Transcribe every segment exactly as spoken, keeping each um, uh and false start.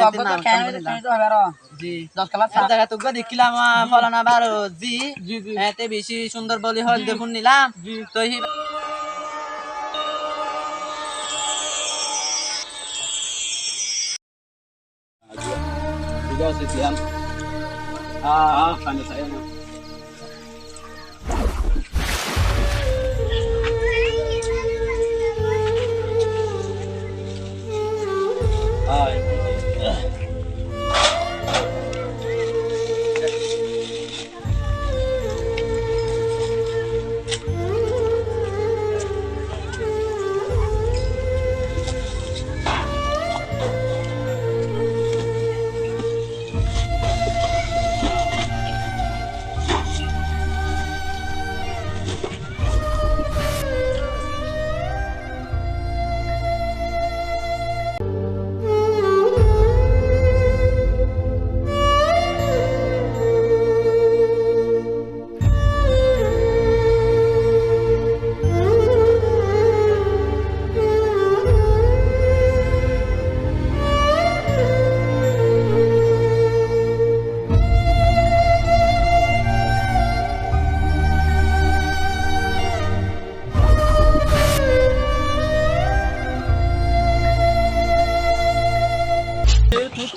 Tobbó to keén hoiye, tuñí to hoiba ro. Ji. Doc kelas ek sa- zagat uggwá dekílam, ah, folana bar zi. Ji, ji. Ete beci cúndor buli hoil de fúnnilam. Ji. Toi hí Thík asé, diyan. Ah, ah, fani sai na.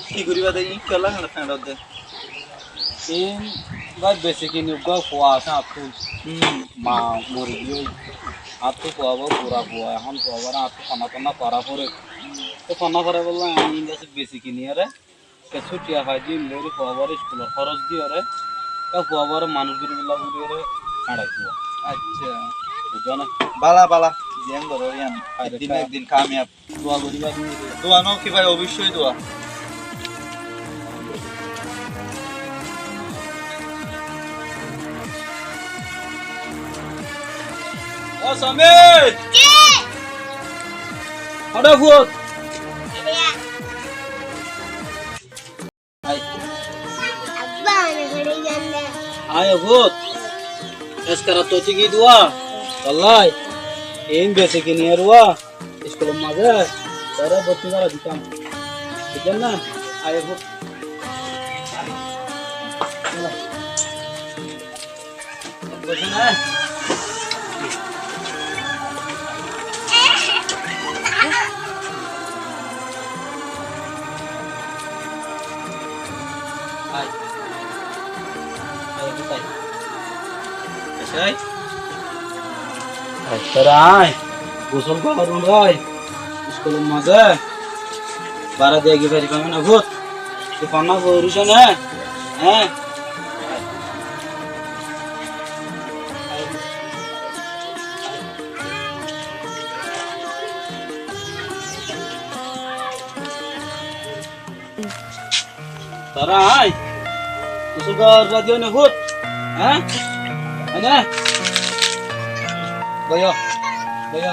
Ki goriba de, iín kiyólla hañçot hañçot de? Iín bái besi kini uggwá fua asé añáttu. Hmm. Ma mori giyói. Añáttu fua bái bura fua, ehón fua báre añáttu fana tana fora fore. Te fana fora bolla añí iín gasi besi kini ore. Kessú thiañ fai diyum, lori fua báre iskulor hóros diyóre. Te fua báre manúic gori bolla buli ore hañçai dibo. Accá. Buzzó né? Bála, bála. Ziyán goró yían. Accá. Ekdin na ekdin kamiyab. Dua goriba. Dua no ki bái, oboicco dua. Ó Samir! Ki? Hotá fut? Eya. Ai. Abbá, ane fori giyé de. Ai, fut. Eskara to tigi dua. Wallai. Iín besi kini erua. Iskulor mazé tore borti gorái ditam. Buzó né? Ai, fut. Buzó né? Ai. Ai, kotai? Asé ai? Ai, tora ai. Gusól gorór ai. Iskulor mazé. Bara de egi fari fami na fut. Tui fana foris né? Hé? Tora ai. Gusól gorór de egi fut. Hé? Ene. Boiyó. Boiyó.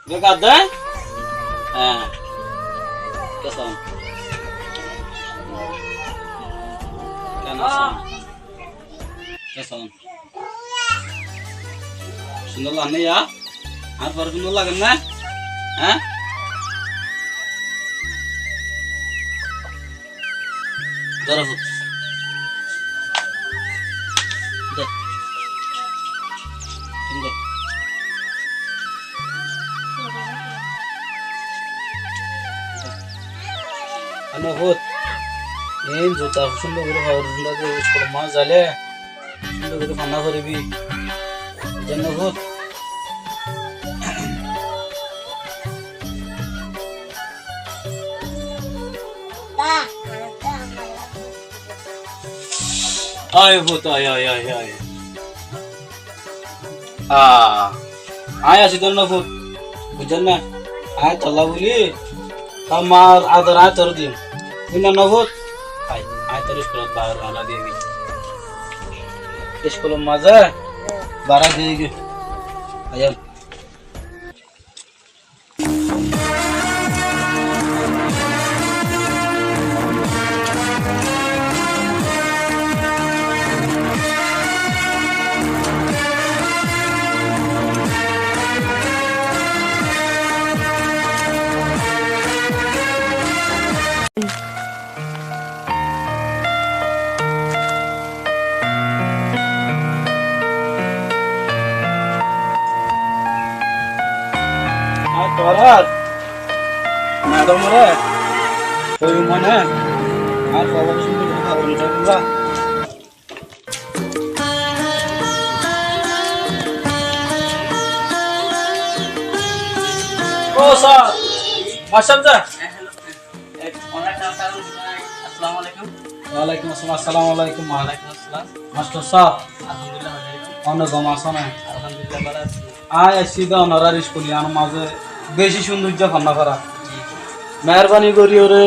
Dé, dé. Hé. Keson. Keson. Keson. Cúndor lage né ya? Añár fore cúndor lage né? Hé? Dóro fut. Dé. Cúndor. Ano fut. Iín zuta cúndor gorí fore, cúndor gorí iskulor mazé zaile. Cúndor gorí fana foribi. Buzó né fut? Ai fut, ai, ai, ai, ai. Ah, aññí así dóro né fut. Buzó né? Aññí tolla buli. Tor mar ador aññí toré diyum. Buzó né fut? Ai, aññí toré iskulot bar bana diyum. Iskulor mazé Bará diyé goi. Aiyón. Añí tuáñra madam ore hoiyum mane, añár fuabáre cúndor gorí hábar diyó. Ó sar, mastor sar. Assalamu alaikum. Walaikum assalam, assalamu alaikum. Walaikum assalam. Mastor sab. Alhamdulillah, óne gom asó né? Alhamdulillah, bála así. Añí aiccí de onorar iskul yíanor mazé beci cúndor fonná fora. Ji. Meherbani gorí ore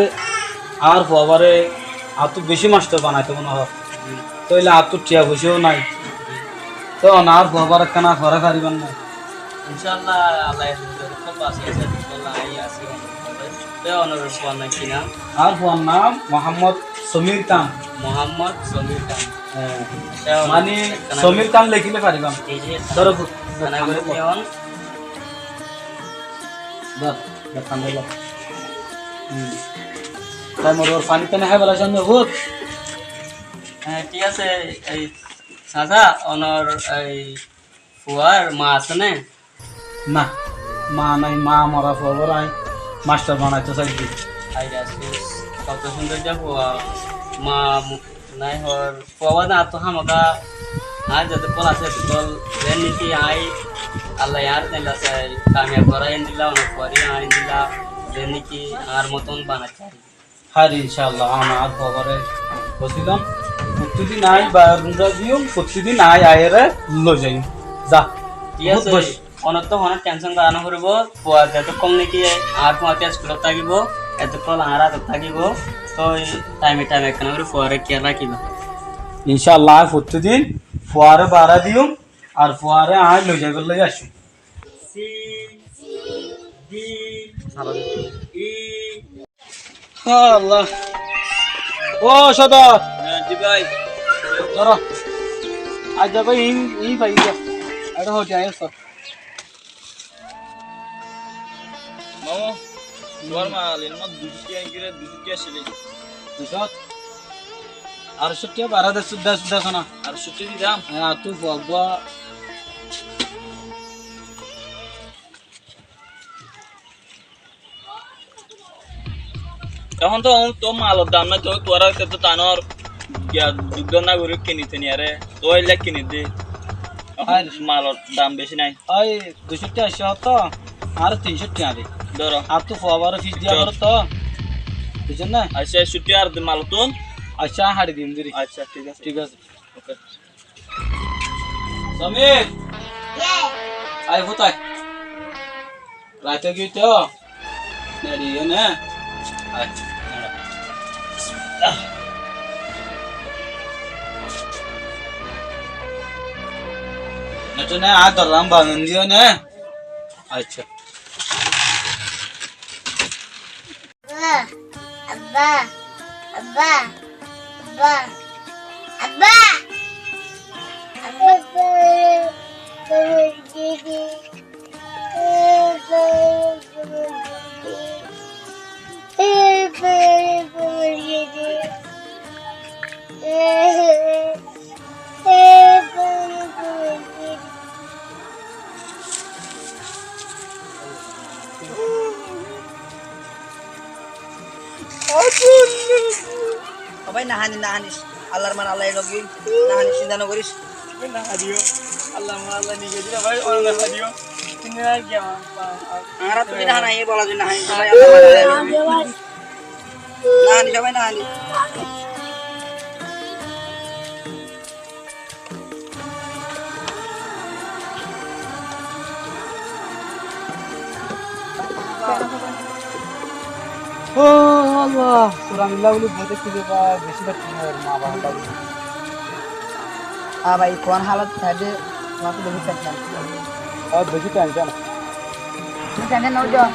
añár fuabáre añáttu beci mastor banaito mone hoó. Ji. Tóile añáttu thiañ foicá nái. Ji. Tói one añár fuabáre ekkán fora faribán né? Incállah, Allah ye zodi fora asé, Allah ye asé. Tói onorar fuar nam ki nam? Añár fuar nam Muhammod Somir Khan. Muhammod Somir Khan. Hé. Aicca, mani, ekkán Somir Khan lekíle faribá. Ji, ji. Dóro, fut. Dóro, dóro, dóro. Hum. Tói mor faní taní hái bela saámne fut. Hé, thík asé, ei, sasa, onor, ei, fuar ma asé né? Na, ma nai, ma mora fuabáre añí mastor banaito saidde. Ai, Afsus, hoto cúndor de fua, ma mu-, nai hoór, fuabáre añáttu hámaka, añí zeto kol asé, eto kol, zen niki añí, Allah ye añáre endilla sai, kamiyab gorai endilla, onor fuare añáre endilla, zen niki añár moton banai sai. Háre, incállah, añí añár fuabáre hoóilam, fottí din añí bará diyum, fottí din añí aiyóre loi zaiyum. Za. Thík asé, bóut bóut. Onor to honó tension gorá no foribó, fua zeto kol niki añár fua eskulot tákibo, eto kol añár átot tákibo, tói thaime thaime ekkán gorí fuare kiyal rakíba. Incállah, añí fottí din fuare bará diyum, ar fuare añí loi zaibar loi aiccum. Si, di, i. Allah. Ó, Sodor. Hé, ji bái. Dóro. Aijja bái, in, in fai giyé. Eçé hoó de, aiyó só. Mamu, tuáñr mal, inor maze dui cót tiya añí giyé, dui cót tiya asíl. Dui cót? Añçcó tiya bará de, de, de só na. Añçcó tiya diyum. Hé, ar tui fua gua. Ehón to, to malor dam nái, to tuáñra to tanor giya duk dor na gorí kini tini are, to eilla kini de. Ehón malor dam beci nái. Ói, dui cót tiya aiccé to, añáre tin cót tiya de. Dóro. Ar to fuabáre fis diya foribó to. Buijjó né? Accá, cúti ar di malottún. Accá, hári dim deri. Accá, thík asé. Thík asé. Oke. Samir! Ye! Ai, fut ai. Rait ói giyói to. Neri, ene. Ai, neri. Bismillah. Neri, neri, ar dorza bandi diyo ne. Accá. Abbá, abbá, abbá, abbá, abbá, abbá. Ó bái, no hanis, no hanis. Allar man Allah loi, no hanis, sinta no goris. Bái, no hadiyo. Allar man Allah nije dile bái, ó no hadiyo. Sinta no goris. Añára tumi no hana, e bola de no hanis, bái, Allar man Allah loi. No hanis, bái, no hanis. Ó Allah, Kuran illa buli boite kile ba beci beci ma ba. A bái, kuan halot thaile Tuáñttú beci tension. Ó, beci tension. Tuñí tension no goijjó.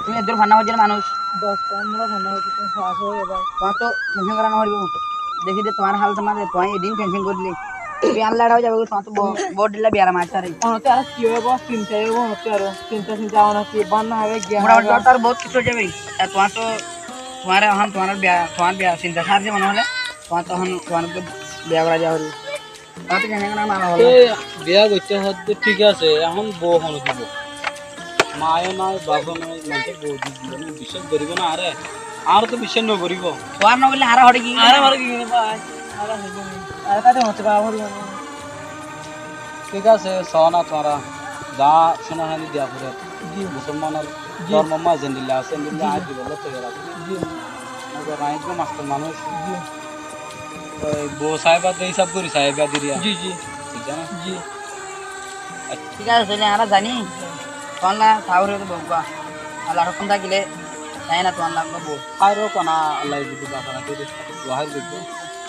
Tuñí eddúr fonná foijjó manúic. Doc pondro fonná foijjó, tuñí fas óiyo bái. Tuáñttú tension gorá no foribó. Dekí de tuáñr hálot mazé, tuñí edin tension goríle. Tuñí Allah rai zaibo, tuáñttú bo-, bout dhilla biyaram asé re. Onottu aró ki óibo, sinta óibo, onottu aró. Sinta, sinta, onottu ki banna óibo, gyan óibo. Motamuti tuáñr bout kessú ói zaibo. Ar tuáñttú, tuáñre ehón tuáñr biya, tuáñr biya sinta sári de mone óile, tuáñttú ehón tuáñr biya gorá zaibo. Tuáñttú keéngori mala hoór? Ei biya goittó hoódde thík asé, ehón bou hone dibo? Maáyo nai, bafó nai, maincé bou di diyé, biccác goríbo na añáre? Añáre tó biccác no goríbo. Tuáñr no goille añáre hoçé ki? Añáre hoçé ki bái? Añáre hoçé ki? Añáre kade hoçé bafó dibo na? Thík asé, soó na tuáñra. Za cúna háni diya foré. Ji. Musolmanor Ji. Dórmo mazé zendilla asé, endilla Ji. Aññí dibolla toiyar así. Ji. Mozar aññí ekdom astor manúic. Ji. Oi, bou saibá de hísab gorí saibá de riya. Ji, ji. Buijjó né? Ji. Thík asé, tóile añára zai ni. Tuáñlla saá foribó de bou uggúa. Allar hókum tákile zai na tuáñlla uggúa bou. Háir ók na, Allah zodi basa rakí de, dua háir goijjó.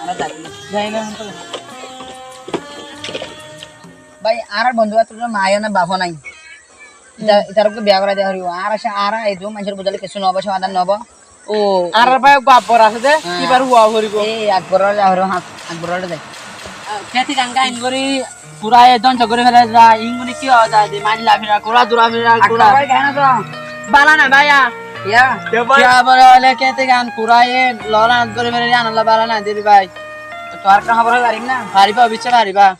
Añára zai ni. Zai na, ehón tóile. Bái, añárar bondú battor maáyo nai, bafó nai. Ita-, Hmm. Itar uggúa biya gorái diya foribó. Añára sa-, añára eddúr maincór buzá loi kessú no óibo, somadán no óibo. Ó, añárar bái uggúa Akbor asé dé, ah. Íbar huá foribó. Ei Akboror zai foribó, há, Akboror zai. Kéti gan gain gorí, kuraye dóngco gorí félai zai, inguni ki ó zai de, mailla firar, kura dura firar, kura. Akbor bái keén asó? Bála nai bái, ya. Kiyá? Kiyá bái? Kiyá bóle óile kéti gan kuraye lorán gorí félai, yíanolla bála nai de bái. Tuáñr ekkán hóbor hoi farim na? Faribá, oboicce faribá.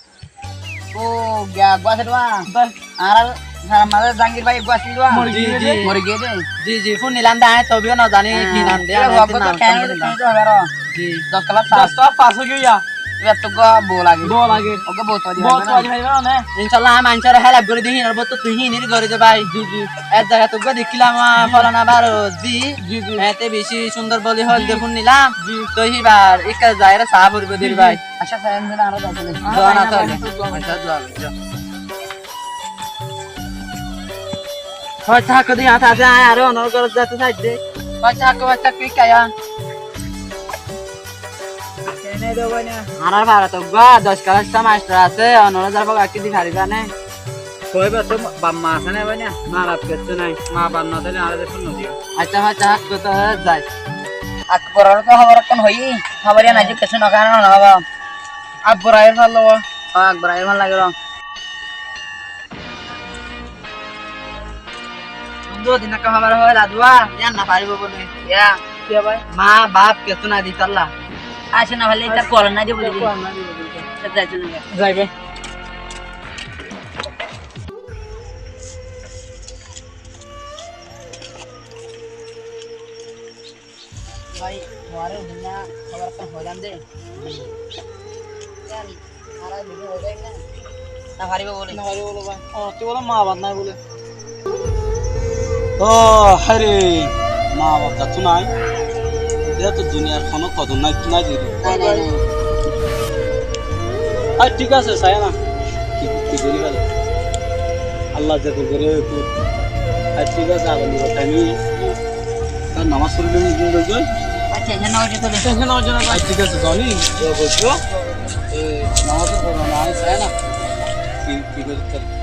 Ó, giya, eggúa asé dé. Bái. Añárar farar mazé Zahangir bái eggúa asé dé. Mori giyé dé. Ji, ji. Mori giyé dé. Ji, ji, fúnilam dé, aññí tobiyo no zani, há, ki nam dé, íba aññí huakkúa nam to fúnilam. Ji. Doc kelas fas. Doc kelas fas ói giyé. Íbar to eggúa bou lage. Bou lage. Uggúa bou toiyar fariba né? Incállah, aññí maincóre help gorí di, hínor bou to tui hín gorí de bái. Ji, ji. Ek zagat uggúa dekílam, ah, ji. Folana bar zi. Ji, ji. Ete beci cúndor boli hoil de fúnilam. Ji. Toi híbar ikká zaiyóre saá foribó de bái. Accá, saiyum de, añára zai tóile. Zaa na tóile. Accá, zaa, zaa. Hoói táko de, yián asé, aññí aró onor górot zaito saidde. Hoói táko, hoói táko, ki kaiya? Añárar farat uggúa doc kelas mastor asé, onor zarfua ki di faribá né? Hoói ba to baf ma asé né bái na? Ma baf kessú nai. Ma baf no táile añára de fúnno diyo. Accá, accá, accá, to zai. Akbororé to hóbor ekkán hoiyí, hóbor yián aijjó kessú no kiyá no hoibo. Akbor aiyér fálla. Ó, Akbor aiyér fálla giyé. Bondú, din ekkán hóbor hoói ladúa, yián no faribó bóli. Kiyá? Kiyá bái? Ma, baf, kessú nai de tálla. Accá, no faille itar kuwal nai de bóli. Itar kuwal nai de bóli. Zai, zai, zai. Zai bái. Bái, tuáñre duniya hóbor ekkán hoilam dé. Yián, añára duniya hoilam na. No faribó bóli. No faribó bóli bái. Ó, tui bóle ma baf nai bóli. Ó, hare, ma baf zattú nai. Iyá to duniyar honó kodor nai, nai de. Nai, nai, nai. Ar thík asé, saiyá na. Ki, ki gorí félai? Allah ze gorí félai. Ar thík asé, abar nibo taim. Tar nomaz forí loi giyói. Accá, tension no goijjó, tension no goijjó na. Ar thík asé, zani, dua goijjó. E, nomaz forí na, saiyá na. Ki, ki gorí félai?